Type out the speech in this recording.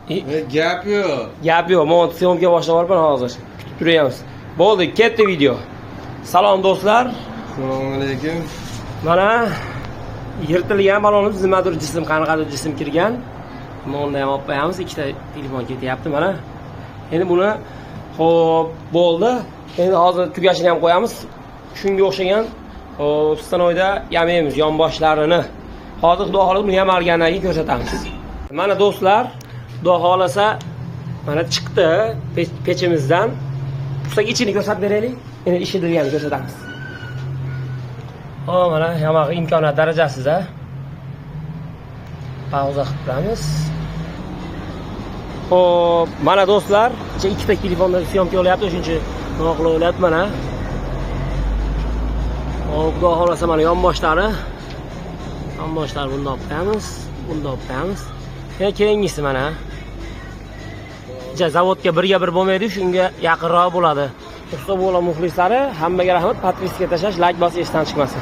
Gap yo'q. Gap yo'q, men съёмка boshlab yuboribman hozir. Kutib turyapmiz. Bo'ldi, ketdi video. Salom, do'stlar. Assalomu alaykum. Mana yirtilgan balonimiz, nimadir jism, qanaqadir jism kirgan. Unda ham olib qo'yamiz. Ikkita telefon ketyapti mana. Endi buni, xo'p, bo'ldi. Endi hozir tugashini ham qo'yamiz. Shunga o'xshagan, xo'p, stanokda yamaymiz yonboshlarini. Hozir, Xudo xohlasa, buni yamalgandan keyin ko'rsatamiz. Mana, do'stlar, Xudo xohlasa, mana chiqdi pechimizdan. Ustaga ichini ko'rsatib beraylik. Endi ishlatilganini ko'rsatamiz. Hop, mana yamog'i imkoniyat darajasida. Pauza qilib turamiz. Xo'p, mana, do'stlar, kecha ikkita telefonda съёмка olyapti, o'shuning uchun noqulay bo'lyapti mana. Xo'p, Xudo xohlasa, mana yonboshlari. Yonboshlari bundoq olib qo'yamiz, bundoq olib qo'yamiz. Yana keyingisi mana. Ja zavodga birga bir bo'lmaydi, shunga yaqinroq bo'ladi. Usta bo'la muxlislari, hammaga rahmat. Подписка tashlash, layk bosish esdan chiqmasin.